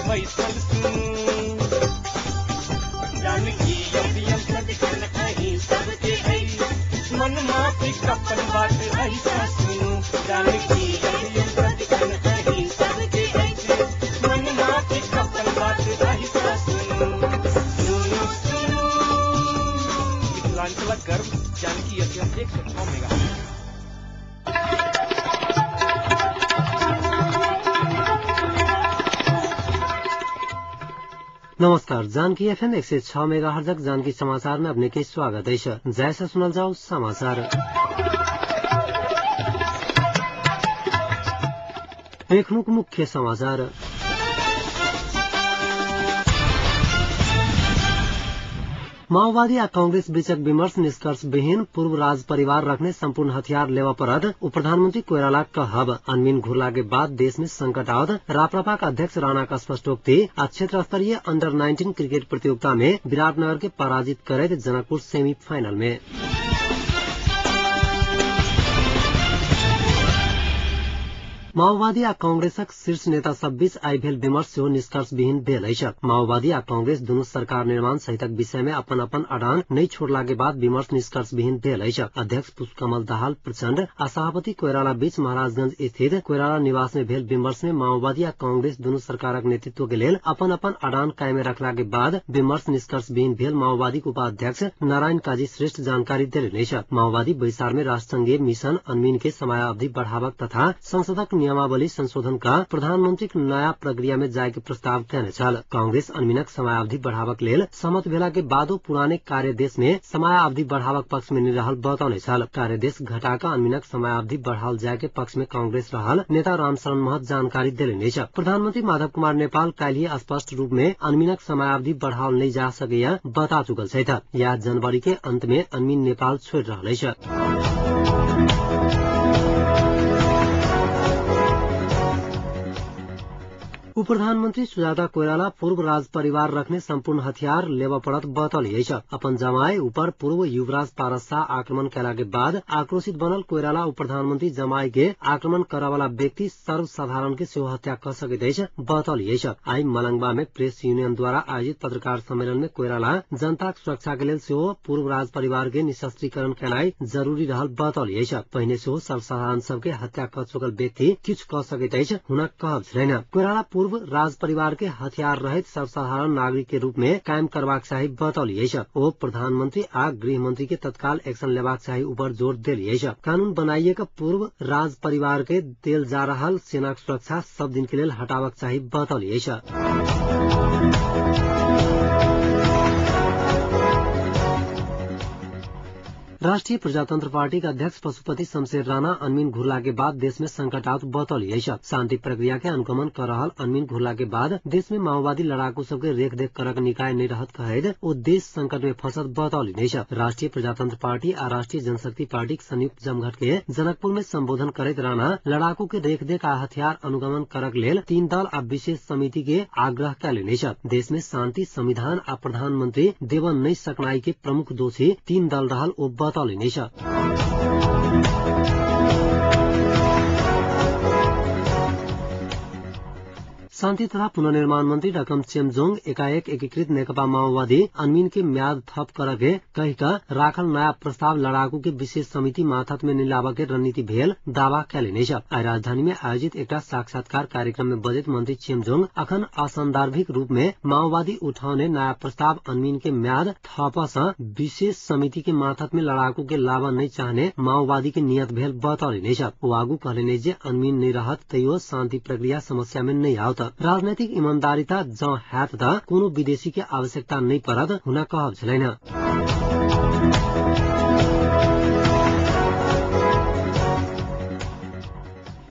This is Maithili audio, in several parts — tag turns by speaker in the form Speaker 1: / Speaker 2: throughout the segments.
Speaker 1: बैसल सुनू। जानकी एफएम सदिखन अहीं सबके अछि, मन माफिक अपन बात अहिसँ सुनू। जानकी एफएम सदिखन अहीं सबके अछि, मन माफिक अपन बात अहिसँ सुनू। सुनू सुनू
Speaker 2: मिथिलांचलक गर्व जानकी एफएम 106 मेगा।
Speaker 3: नमस्कार, जानकी एफएम 106 मेगाहर्जक जानकी समाचार में अपने के स्वागत है। जैसा सुनल जाओ समाचार। एखनुक मुख्य समाचार। माओवादी आ कांग्रेस बीचक विमर्श निष्कर्ष विहीन, पूर्व राज परिवार रखने सम्पूर्ण हथियार लेवा परत उप प्रधानमंत्री कोइराला कहब। अनमिन घुरला के बाद देश में संकट आवत राप्रपाक अध्यक्ष राणा का स्पष्टोक्ति। आ क्षेत्र स्तरीय अंडर 19 क्रिकेट प्रतियोगिता में विराटनगर के पराजित करैत जनकपुर सेमीफाइनल में। माओवादी आ कांग्रेसक शीर्ष नेता सब बीच आइ भेल विमर्श सेहो निष्कर्ष विहीन भेल अछि। माओवादी आ कांग्रेस दुनू सरकार निर्माण सहितक विषय में अपन अपन अडान नहि छोड़ला के बाद विमर्श निष्कर्ष विहीन भेल अछि। अध्यक्ष पुष्पकमल दाहाल प्रचण्ड आ सभापति कोइराला बीच महाराजगंज स्थित कोइराला निवास में भेल विमर्श में माओवादी आ कांग्रेस दुनू सरकारक नेतृत्व के लेल अपन अपन अडान कायमे रखला के बाद विमर्श निष्कर्ष विहीन भेल माओवादी उपाध्यक्ष नारायण काजी श्रेष्ठ जानकारी देलनि अछि। माओवादी बैसार में राष्ट्रसंघीय मिशन अनमीन के समयावधि बढ़ावक तथा संसदक नियमावली संशोधन का प्रधानमंत्री नया प्रक्रिया में जाय के प्रस्ताव केने छल। कांग्रेस अनमीनक समयावधि बढ़ावक लेल सहमत भेला के बादो पुराने कार्यदेश में समयावधि बढ़ावक पक्ष में नहि रहल बतौने छल। कार्यदेश घटाकर अनमीनक समयावधि बढ़ाओल जाय के पक्ष में कांग्रेस रहल नेता रामशरण महत जानकारी देलनि अछि। प्रधानमंत्री माधव कुमार नेपाल काल्हि स्पष्ट रूप में अनमीनक समयावधि बढ़ाओल नहि जा सकैया बता चुकल छथि। या जनवरी के अंत में अनमीन नेपाल छोड़ि रहल अछि। उप प्रधानमंत्री सुजाता कोइराला पूर्व राज परिवार रखने सम्पूर्ण हथियार लेवा पड़त बतौली अछि। अपन जमाई ऊपर पूर्व युवराज पारस शाह आक्रमण कयला के बाद आक्रोशित बनल कोइराला उप प्रधानमंत्री जमाई के आक्रमण करऽ वाला व्यक्ति सर्वसाधारण के सेहो हत्या कऽ सकैत अछि बतौली अछि। आइ मलंगवा में प्रेस यूनियन द्वारा आयोजित पत्रकार सम्मेलन में कोइराला जनताक सुरक्षा के लेल सेहो पूर्व राज परिवार के निशस्त्रीकरण केनाइ जरूरी रहल बतौली अछि। पहिने सेहो सर्वसाधारण सबके हत्या कऽ चुकल व्यक्ति किछु कऽ सकैत अछि हुनक कहब छलनि। कोइराला पूर्व राज परिवार के हथियार रहित सर्वसाधारण नागरिक के रूप में कायम करबाक चाही बतौली अछि। ओ प्रधानमंत्री आ गृह मंत्री के तत्काल एक्शन लेबाक चाही ऊपर जोर देली अछि। कानून बनाइए के पूर्व राज परिवार के देल जा रहल सेनाक सुरक्षा सब दिन के लेल हटाबक चाही बतौली अछि। राष्ट्रीय प्रजातंत्र पार्टी के अध्यक्ष पशुपति शमशेर राणा अनमीन घुरला के बाद देश में संकट आवत बतौली अछि। शांति प्रक्रिया के अनुगमन कर रहल अनमीन घुरला के बाद देश में माओवादी लड़ाकू सबके रेखदेख करक निकाय नहीं रहत कहैत ओ देश संकट में फंसत बतौली अछि। राष्ट्रीय प्रजातंत्र पार्टी आ राष्ट्रीय जनशक्ति पार्टी के संयुक्त जमघट के जनकपुर में संबोधन करैत राणा लड़ाकू के रेखदेख आ हथियार अनुगमन करक लेल तीन दल आ विशेष समिति के आग्रह कयलनि अछि। देश में शांति, संविधान आ प्रधानमंत्री देवन नहि सकनाई के प्रमुख दोषी तीन दल रहल ओ बतौलनि अछि। शान्ति तथा पुनर्निर्माण मंत्री रकम चेमजोङ एकाएक एकीकृत नेकपा माओवादी अनमीन के म्याद थप करके कहिक राखल नयाँ प्रस्ताव लड़ाकू के विशेष समिति माथत में निलाव के रणनीति भेल दावा कयलनि अछि। आइ राजधानी में आयोजित एकटा साक्षात्कार कार्यक्रम में बजैत मंत्री चेमजोङ अखन असंदर्भिक रूप में माओवादी उठाउने नयाँ प्रस्ताव अनमीन के म्याद थप सँ विशेष समिति के माथत में लड़ाकू के लाभ नहीं चाहने माओवादी के नियत भेल बतौलनि अछि। ओ आगू कहलनि जे अनमीन नहीं रहत तैयो शान्ति प्रक्रिया समस्या में नहीं आवत। राजनैतिक ईमानदारिता जँ हैत त कोनो विदेशी के आवश्यकता नहीं पड़त हुनक कहब छलनि।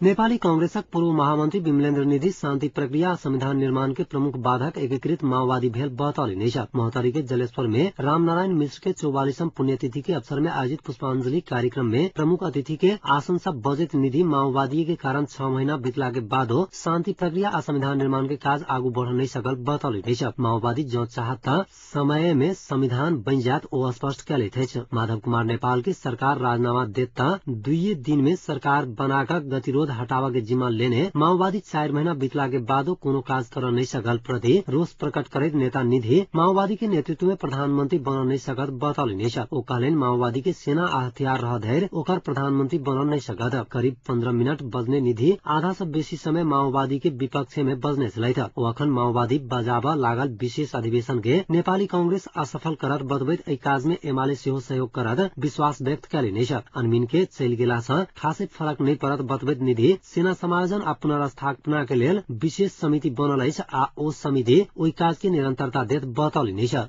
Speaker 3: नेपाली कांग्रेसक पूर्व महामंत्री विमलेन्द्र निधि शान्ति प्रक्रिया संविधान निर्माण के प्रमुख बाधक एकीकृत माओवादी भेल बतौलनि अछि। महोत्तरी के जलेश्वर में रामनारायण मिश्र के 44वां पुण्यतिथि के अवसर में आयोजित पुष्पांजलि कार्यक्रम में प्रमुख अतिथि के आसन सब बजैत निधि माओवादी के कारण 6 महीना बीतला के बादो शान्ति प्रक्रिया आ संविधान निर्माण के काज आगू बढ़ नहीं सकल बतौलनि अछि। माओवादी जँ चाहत त समय में संविधान बनि जात ओ स्पष्ट कयलथि अछि। माधव कुमार नेपाल के सरकार राजीनामा देत त 2 दिन में सरकार बनाकर गतिरोध अवरोध हटावा के जिम्मा लेने माओवादी 4 महीना बीतला के बादो कोनो काज कर नहीं सकल प्रति रोष प्रकट करैत नेता निधि माओवादी के नेतृत्व में प्रधानमंत्री बन नहीं सकत बतौलनि अछि। ओ कहलनि माओवादी के सेना आ हथियार रह धरि ओकर प्रधानमंत्री बन नहीं सकत। करीब 15 मिनट बजने निधि आधा से बेसी समय माओवादी के विपक्ष में बजने छलथि। ओ अखन माओवादी बजाब लागल विशेष अधिवेशन के नेपाली कांग्रेस असफल करत बतबैत एहि काज में एमाले सेहो सहयोग करत विश्वास व्यक्त कयलनि अछि। अनमिन के चलि गेला सँ खासे फरक नहि पड़त बतबैत निधि सेना समायोजन आ पुनर्स्थापना के लेल विशेष समिति बनल अछि आ ओ समिति ओहि काज के निरंतरता देत बतौलनि अछि।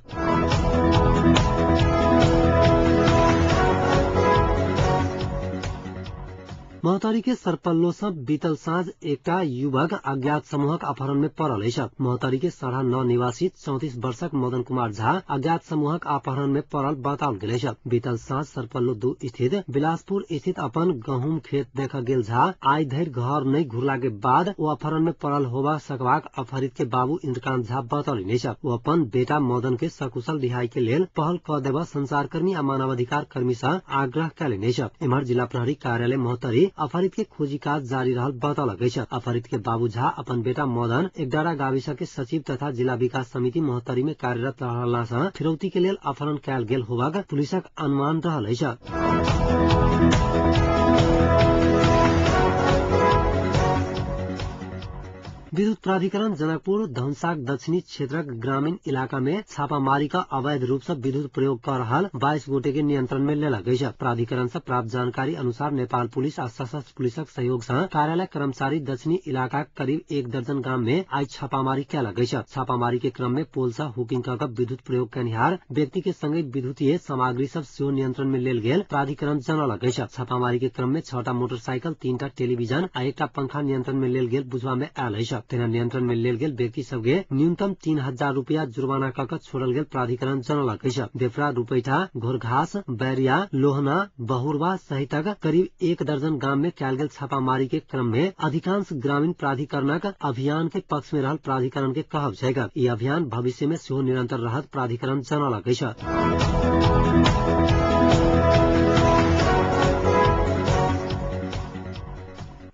Speaker 3: महोत्तरी के सरपल्लो सँ बीतल साँझ एकटा युवक अज्ञात समूहक अपहरण में पड़ल अछि। महोत्तरी के 9.5 निवासी 34 वर्षक मदन कुमार झा अज्ञात समूहक अपहरण में पड़ल बताओल गेल अछि। बीतल साँझ सरपल्लो 2 स्थित बिलासपुर स्थित अपन गहूम खेत देख गेल झा आइ धरि घर नहि घुरला के बाद ओ अपहरण में पड़ल होबा सकबाक अपहरित के बाबू इंद्रकांत झा बतौलनि अछि। ओ अपन बेटा मदन के सकुशल रिहाई के लेल पहल क देब संचारकर्मी आ मानवाधिकार कर्मी सँ आग्रह कयलनि अछि। एम्हर जिला प्रहरी कार्यालय महोत्तरी अपहरित के खोजी काज जारी रहल बतौलक अछि। अपहरित के बाबू झा अपन बेटा मदन एकडारा गाविस के सचिव तथा जिला विकास समिति महोत्तरी में कार्यरत रहला सँ फिरौती के लेल अपहरण कयल गेल होबाक पुलिसक अनुमान रहल अछि। विद्युत प्राधिकरण जनकपुर धनसाक दक्षिणी क्षेत्रक ग्रामीण इलाका में छापामारी का अवैध रूप से विद्युत प्रयोग कर रहल 22 गोटे के नियंत्रण में लेलक अछि। प्राधिकरण से प्राप्त जानकारी अनुसार नेपाल पुलिस आ सशस्त्र पुलिसक सहयोग से कार्यालय कर्मचारी दक्षिणी इलाका करीब 1 दर्जन गाम में आई छापामारी कयलक अछि। छापामारी के क्रम में पोल से हुकिंग क विद्युत प्रयोग कयनिहार व्यक्ति के संगे विद्युतीय सामग्री सब सेहो नियंत्रण में लेल गेल प्राधिकरण जनौलक अछि। छापामारी के क्रम में 6टा मोटरसाइकिल, 3टा टेलीविजन आ 1टा पंखा नियंत्रण में लेल गेल बुझबा में आयल अछि। तेना नियंत्रण में लेल गेल व्यक्ति सबके न्यूनतम 3000 रुपया जुर्माना क छोड़ल गेल प्राधिकरण जनौलक अछि। देफरा, रूपैठा, घोरघास, बैरिया, लोहना, बहुरवा सहितक करीब 1 दर्जन गाम में कयल गेल छापामारी के क्रम में अधिकांश ग्रामीण प्राधिकरणक अभियान के पक्ष में रहल प्राधिकरण के कहब छैक। ई अभियान भविष्य में सेहो निरंतर रहत प्राधिकरण जनौलक अछि।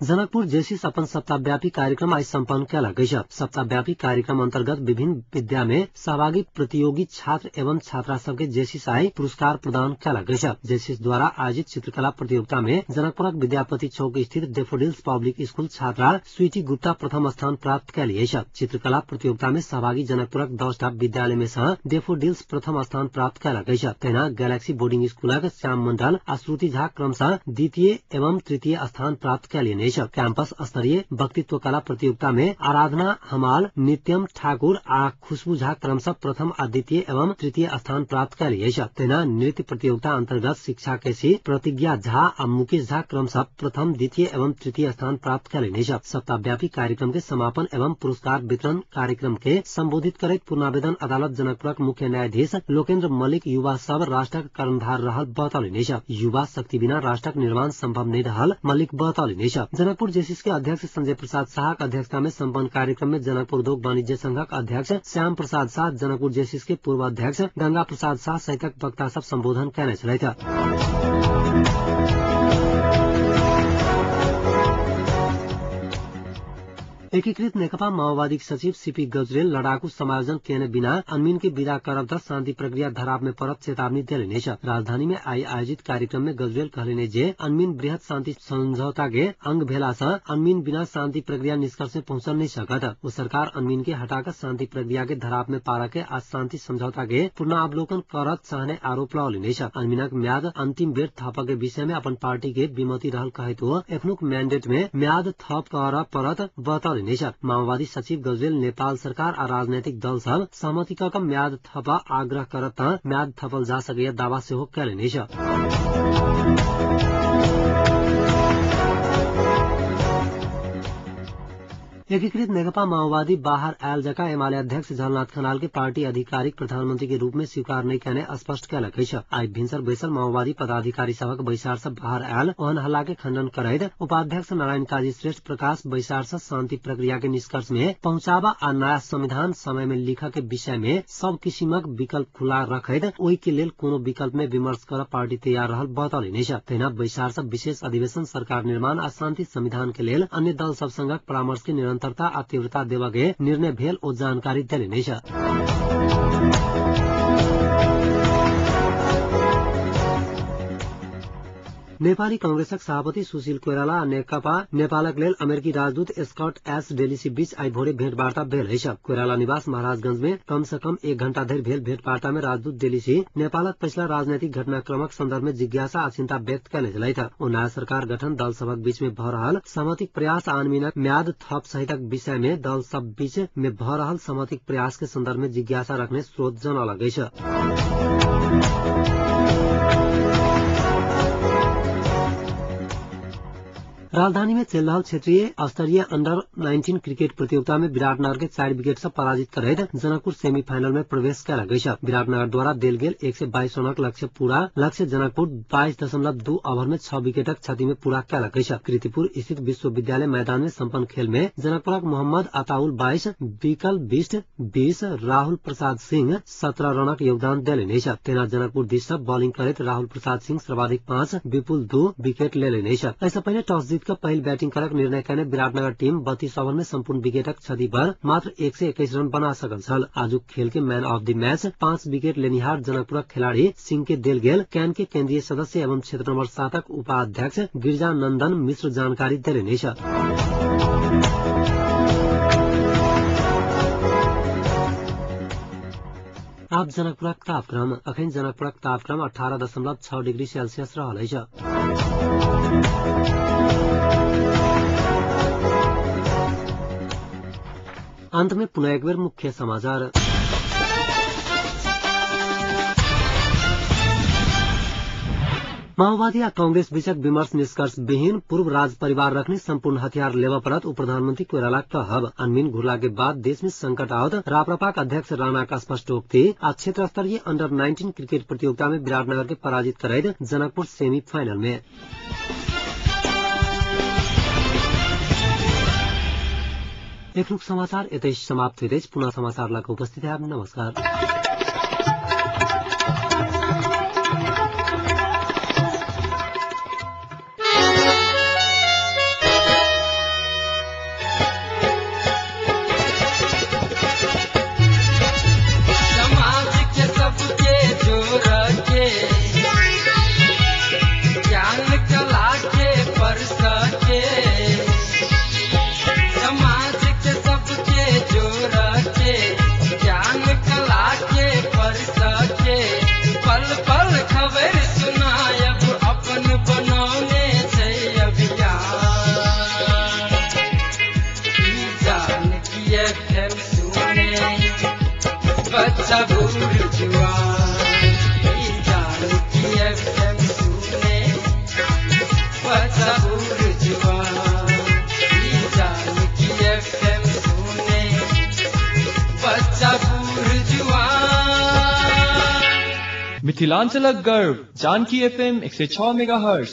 Speaker 3: जनकपुर जेसिस अपन सप्ताहव्यापी कार्यक्रम आई सम्पन्न कयलक अछि। सप्ताहव्यापी कार्यक्रम अंतर्गत विभिन्न विद्या में सहभागी प्रतियोगी छात्र एवं छात्रा सबके जेसिस आई पुरस्कार प्रदान कयलक अछि। जेसिस द्वारा आयोजित चित्रकला प्रतियोगिता में जनकपुरक विद्यापति चौक स्थित डेफोडिल्स पब्लिक स्कूल छात्रा स्वीटी गुप्ता प्रथम स्थान प्राप्त कयली अछि। चित्रकला प्रतियोगिता में सहभागी जनकपुरक 10टा विद्यालय में सँ डेफोडिल्स प्रथम स्थान प्राप्त कयलक अछि। तहिना गैलेक्सी बोर्डिंग स्कूलक श्याम मंडल आ श्रुति झा क्रमशः द्वितीय एवं तृतीय स्थान प्राप्त कयलनि अछि। कैंपस स्तरीय वक्तित्व कला प्रतियोगिता में आराधना हमाल, नित्यम ठाकुर आ खुशबू झा क्रमशः प्रथम आ द्वितीय एवं तृतीय स्थान प्राप्त कयली अछि। तहिना नृत्य प्रतियोगिता अंतर्गत शिक्षा केसी, प्रतिज्ञा झा आ मुकेश झा क्रमशः प्रथम, द्वितीय एवं तृतीय स्थान प्राप्त कयलनि अछि। सप्ताहव्यापी कार्यक्रम के समापन एवं पुरस्कार वितरण कार्यक्रम के संबोधित करैत पूर्णावेदन अदालत जनकपुरक मुख्य न्यायाधीश लोकेन्द्र मल्लिक युवा सब राष्ट्रक कर्णधार रहल बतौलनि अछि। युवा शक्ति बिना राष्ट्रक निर्माण संभव नहि रहल मल्लिक बतौलनि अछि। जनकपुर जेसिस के अध्यक्ष संजय प्रसाद शाह के अध्यक्षता में सम्पन्न कार्यक्रम में जनकपुर उद्योग वाणिज्य संघक अध्यक्ष श्याम प्रसाद शाह, जनकपुर जेसिस के पूर्व अध्यक्ष गंगा प्रसाद शाह सहितक वक्ता सब संबोधन कयने छलथि। एकीकृत नेकपा माओवादी सचिव सीपी गजरेल लडाकू समायोजन केने बिना अनमीन के विदा करब त शान्ति प्रक्रिया धराप में पड़त चेतावनी देलनि अछि। राजधानी में आई आयोजित कार्यक्रम में गजरेल कहलनि जे अनमीन बृहत शान्ति समझौता के अंग भेला सँ अनमीन बिना शान्ति प्रक्रिया निष्कर्ष में पहुंचल नहीं सकत। ओ सरकार अनमीन के हटाकर शान्ति प्रक्रिया के धराप में पारा के आ शान्ति समझौता के पुनरावलोकन करत चाहने आरोप लगौलनि अछि। अनमीनक म्याद अंतिम बेर थप के विषय में अपन पार्टी के विमति रहल कहैत ओ एखनुक मैंडेट में म्याद थप कर पड़त बतौलनि। माओवादी सचिव गजरेल नेपाल सरकार आ राजनैतिक दल सब सहमति क म्याद थप आग्रह करत त म्याद थपल जा सकैया दावा सेहो कयलनि अछि। एकीकृत नेकपा माओवादी बाहर आयल जका एमाले अध्यक्ष झलनाथ खनाल के पार्टी आधिकारिक प्रधानमंत्री के रूप में स्वीकार नहि केने स्पष्ट केलक अछि। आइ भिनसर बैसल माओवादी पदाधिकारी सभक बैसार से बाहर आयल ओहन हल्ला के खंडन करैत उपाध्यक्ष नारायण काजी श्रेष्ठ प्रकाश बैसार से शांति प्रक्रिया के निष्कर्ष में पहुंचाबा आ नया संविधान समय में लिखऽ के विषय में सब किसिमक विकल्प खुला रखैत ओहि के लेल कोनो विकल्प में विमर्श कर पार्टी तैयार रहल बतौलनि अछि। तहिना बैसार से विशेष अधिवेशन सरकार निर्माण आ शांति संविधान के लेल अन्य दल सब संगक परामर्श के निरंतरता आ तीव्रता देबऽ के निर्णय भेल ओ जानकारी देलनि अछि। नेपाली कांग्रेसक सभापति सुशील कोइराला आ नेकपा नेपालक लेल अमेरिकी राजदूत स्कॉट एस डेलिसी बीच आइ भोरे भेंटवार्ता भेल अछि। कोइराला निवास महाराजगंज में कम से कम 1 घंटा धरि भेल भेंटवार्ता में राजदूत डेलिसी नेपालक पछिला राजनैतिक घटनाक्रमक संदर्भ में जिज्ञासा आ चिंता व्यक्त कयने छलथि। ओ नया सरकार गठन दल सभक बीच में भऽ रहल सहमतिक प्रयास आ अनमिनक म्याद थप सहितक विषय में दल सब बीच में भऽ रहल सहमतिक प्रयास के संदर्भ में जिज्ञासा रखने स्रोत जनौलक अछि। राजधानी में चल रहल क्षेत्रीय स्तरीय अंडर 19 क्रिकेट प्रतियोगिता में विराटनगर के 4 विकेट से पराजित करैत जनकपुर सेमीफाइनल में प्रवेश कयलक अछि। विराटनगर द्वारा देल गेल 122 रनक लक्ष्य पूरा लक्ष्य जनकपुर 22.2 ओवर में 6 विकेटक क्षति में पूरा कयलक अछि। कीर्तिपुर स्थित विश्वविद्यालय मैदान में सम्पन्न खेल में जनकपुरक मोहम्मद अताउल 22, विकल बिष्ट 20, राहुल प्रसाद सिंह 17 रनक योगदान देलनि अछि। तेना जनकपुर दिस सँ बॉलिंग करैत राहुल प्रसाद सिंह सर्वाधिक 5, विपुल 2 विकेट लेलनि अछि। एहिसँ पहिने टॉस जीत पहिल बैटिंग करक निर्णय कयने विराटनगर टीम 32 ओवर में सम्पूर्ण विकेटक क्षति पर मात्र 121 रन बना सकल छल। आजुक खेल के man of the match 5 wicket लेनिहार जनकपुरक खिलाड़ी सिंह के देल गेल can के केंद्रीय सदस्य एवं क्षेत्र नंबर 7 उपाध्यक्ष गिरिजानंदन मिश्र जानकारी देलनि अछि। आप जनकपुरक तापक्रम। अखन जनकपुरक तापक्रम 18.6 डिग्री सेल्सियस रहल अछि। अंत में पुनः एक बेर मुख्य समाचार। माओवादी आ कांग्रेस बीचक विमर्श निष्कर्ष विहीन, पूर्व राज परिवार रखने सम्पूर्ण हथियार लेबऽ पड़त उप प्रधानमंत्री कोइराला कहब। अनमिन घुरला के बाद देश में संकट आओत राप्रपाक अध्यक्ष राणा का स्पष्टोक्ति आ क्षेत्र स्तरीय अंडर 19 क्रिकेट प्रतियोगिता में विराटनगर के पराजित करैत जनकपुर सेमीफाइनल में। एखनुक समाचार एतै समाप्त होइत अछि। पुनः समाचार लऽ कऽ उपस्थित हैब। नमस्कार।
Speaker 4: समाज के सबके जोड़ के ज्ञान कला के परस के, समाज के सबके जोड़ के ज्ञान कला के परस के, पल पल खबर सुनायब अपन बनौने छै अभियान। ई जानकी एफएम सुने बच्चा बूढ़ जुआन, ई जानकी एफएम सुने बच्चा बूढ़ जुआन, ई जानकी एफएम सुने बच्चा बूढ़ जुआन।
Speaker 2: मिथिलांचलक गर्व जानकी एफएम 106 मेगाहर्ट्ज।